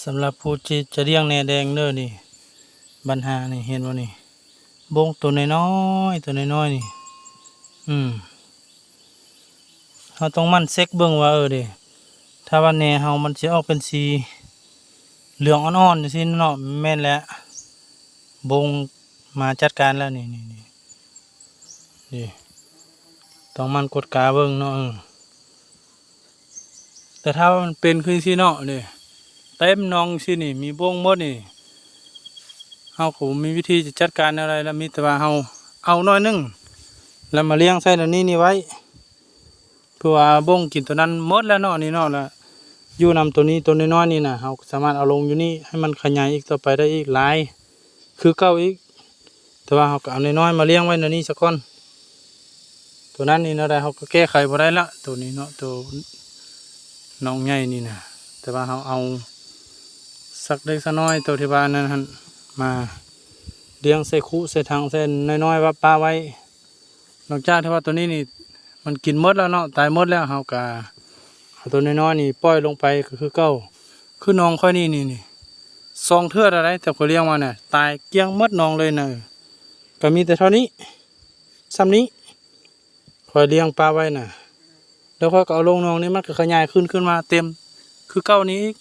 ສຳລັບຜູ້ທີ່ຈະລ້ຽງແໜແດງເດີນີ້ ບັນຫານີ້ ເຫັນບໍ່ນີ້ ບົງໂຕນ້ອຍໆ ໂຕນ້ອຍໆນີ້ ອືມ ເຮົາຕ້ອງໝັ່ນເຊັກເບິ່ງວ່າ ເອີເດ ຖ້າວ່າແໜເຮົາມັນຊິອອກເປັນສີເຫຼືອງອ່ອນໆ ຈັ່ງຊີ້ເນາະ ແມ່ນແລ້ວ ບົງມາຈັດການແລ້ວນີ້ ນີ້ ນີ້ ນີ້ ຕ້ອງໝັ່ນກວດກາເບິ່ງເນາະ ເອີ ແຕ່ຖ້າວ່າມັນເປັນຄືຊີ້ເນາະ ນີ້ ເຕັມໜອງຊີ້ນີ້ ມີບົງໝົດນີ້ ເຮົາກໍບໍ່ມີວິທີຈະຈັດການແນວໃດລະ ມີແຕ່ວ່າເຮົາເອົາໜ້ອຍໜຶ່ງ ແລ້ວມາລ້ຽງໃສ່ແນວນີ້ນີ້ໄວ້ ເພື່ອວ່າບົງກິນໂຕນັ້ນໝົດແລ້ວເນາະ ນີ້ເນາະ ລະຢູ່ນຳໂຕນີ້ ໂຕນ້ອຍໆນີ້ນະ ເຮົາສາມາດເອົາລົງຢູ່ນີ້ ໃຫ້ມັນຂະຫຍາຍອີກຕໍ່ໄປໄດ້ອີກຫຼາຍ ຄືເກົ່າອີກ ແຕ່ວ່າເຮົາກໍເອົານ້ອຍໆມາລ້ຽງໄວ້ແນວນີ້ສາກ່ອນ ໂຕນັ້ນນີ້ແນວໃດເຮົາກໍແກ້ໄຂບໍ່ໄດ້ລະ ໂຕນີ້ເນາະ ໂຕນ້ອງໃຫຍ່ນີ້ນະ ແຕ່ວ່າເຮົາເອົາສັກເລັກສັກນ້ອຍ ໂຕທີ່ວ່າອັນນັ້ນຫັ້ນ ມາລ້ຽງໃສ່ຄຸໃສ່ຖັງໃສ່ນ້ອຍໆ ວ່າປະໄວ້ ນອກຈາກທີ່ວ່າໂຕນີ້ນີ້ ມັນກິນໝົດແລ້ວເນາະ ຕາຍໝົດແລ້ວ ເຮົາກະເອົາໂຕນ້ອຍໆນີ້ປ່ອຍລົງໄປກໍຄືເກົ່າ ຄືໜອງຂ້ອຍນີ້ ນີ້ ນີ້ ສອງເທື່ອແລ້ວໃດ ແຕ່ຂ້ອຍລ້ຽງມານະ ຕາຍກ້ຽງໝົດໜອງເລີຍນະ ກໍມີແຕ່ເທົ່ານີ້ ສ່ຳນີ້ ຂ້ອຍລ້ຽງປະໄວ້ນະ ແລ້ວຂ້ອຍກໍເອົາລົງໜອງນີ້ ມັນກໍຂະຫຍາຍຄືນ ຂຶ້ນມາເຕັມຄືເກົ່ານີ້ອີກ